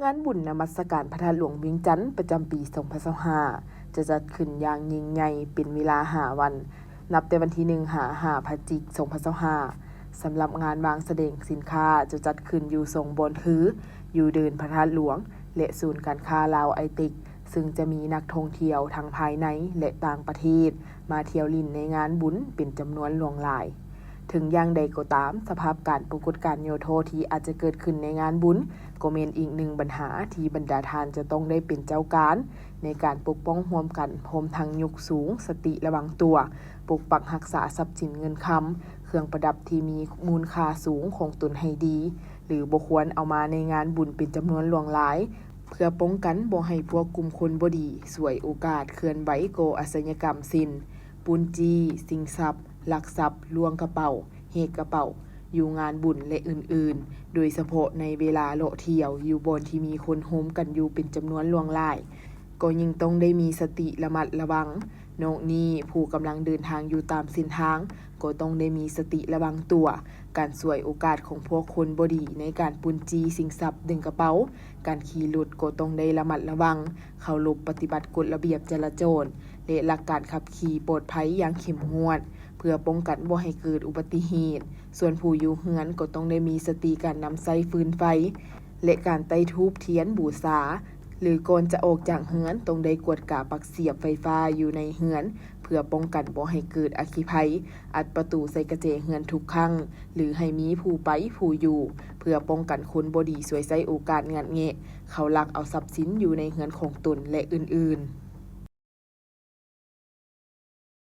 ງານບຸນນະມັດສະການພະທາດຫຼວງວຽງຈັນ ປະຈຳປີສອງພັນຊາວຫ້າ ຈະຈັດຂຶ້ນຢ່າງຍິ່ງໃຫຍ່ເປັນເວລາຫ້າວັນ, ນັບແຕ່ວັນທີໜຶ່ງ ຫາ ຫ້າ ພະຈິກ ສອງພັນຊາວຫ້າ. ສຳລັບງານວາງສະແດງສິນຄ້າຈະຈັດຂຶ້ນຢູ່ສອງບ່ອນຄື ຢູ່ເດີ່ນພະທາດຫຼວງ ແລະ ສູນການຄ້າລາວໄອເຕັກ ຊຶ່ງຈະມີນັກທ່ອງທ່ຽວທັງພາຍໃນ ແລະ ຕ່າງປະເທດ ມາທ່ຽວຫຼິ້ນໃນງານບຸນເປັນຈຳນວນຫຼວງຫຼາຍ. ເຖິງຢ່າງໃດກໍຕາມ, ສະພາບການປາກົດການຫຍໍ້ທໍ້ທີ່ອາດຈະເກີດຂຶ້ນໃນງານບຸນ ກໍແມ່ນອີກໜຶ່ງບັນຫາທີ່ບັນດາທ່ານຈະຕ້ອງໄດ້ເປັນເຈົ້າການໃນການປົກປ້ອງຮ່ວມກັນ, ພ້ອມທັງຍົກສູງສະຕິລະວັງຕົວ, ປົກປັກຮັກສາຊັບສິນເງິນຄຳ, ເຄື່ອງປະດັບທີ່ມີມູນຄ່າສູງຂອງຕົນໃຫ້ດີ ຫຼື ບໍ່ຄວນເອົາມາໃນງານບຸນເປັນຈຳນວນຫຼວງຫຼາຍ, ເພື່ອປ້ອງກັນບໍ່ໃຫ້ພວກກຸ່ມຄົນບໍ່ດີສວຍໂອກາດເຄື່ອນໄຫວກໍ່ອາຊະຍາກຳ ເຊັ່ນ ປຸ້ນຈີ້, ຊິງຊັບ, ລັກຊັບ, ລ່ວງກະເປົາ, ແຫກກະເປົາ ຢູ່ງານບຸນ ແລະ ອື່ນໆ, ໂດຍສະເພາະໃນເວລາເລາະທ່ຽວຢູ່ບ່ອນທີ່ມີຄົນໂຮມກັນຢູ່ເປັນຈຳນວນຫຼວງຫຼາຍ, ກໍຍິ່ງຕ້ອງໄດ້ມີສະຕິລະມັດລະວັງ. ນອກນີ້, ຜູ້ກຳລັງເດີນທາງຢູ່ຕາມເສັ້ນທາງ ກໍຕ້ອງໄດ້ມີສະຕິລະວັງຕົວ, ການສວຍໂອກາດຂອງພວກຄົນບໍ່ດີໃນການປຸ້ນຈີ້, ຊິງຊັບ, ດຶງກະເປົາ, ການຂີ່ລົດກໍຕ້ອງໄດ້ລະມັດລະວັງ, ເຄົາລົບປະຕິບັດກົດລະບຽບຈະລາຈອນ ແລະ ຫຼັກການຂັບຂີ່ປອດໄພຢ່າງເຂັ້ມງວດ ເພື່ອປ້ອງກັນບໍ່ໃຫ້ເກີດອຸບັດຕິເຫດ. ສ່ວນຜູ້ຢູ່ເຮືອນກໍຕ້ອງໄດ້ມີສະຕິການນຳໃຊ້ຟືນໄຟ ແລະ ການໄຕ້ທູບທຽນບູຊາ, ຫຼື ກ່ອນຈະອອກຈາກເຮືອນຕ້ອງໄດ້ກວດກາປັກສຽບໄຟຟ້າຢູ່ໃນເຮືອນ ເພື່ອປ້ອງກັນບໍ່ໃຫ້ເກີດອັກຄີໄພ, ອັດປະຕູໃສ່ກະແຈເຮືອນທຸກຄັ້ງ ຫຼື ໃຫ້ມີຜູ້ໄປຜູ້ຢູ່ ເພື່ອປ້ອງກັນຄົນບໍ່ດີສວຍໃຊ້ໂອກາດງັດແງະ ເຂົ້າລັກເອົາຊັບສິນຢູ່ໃນເຮືອນຂອງຕົນ ແລະ ອື່ນໆ.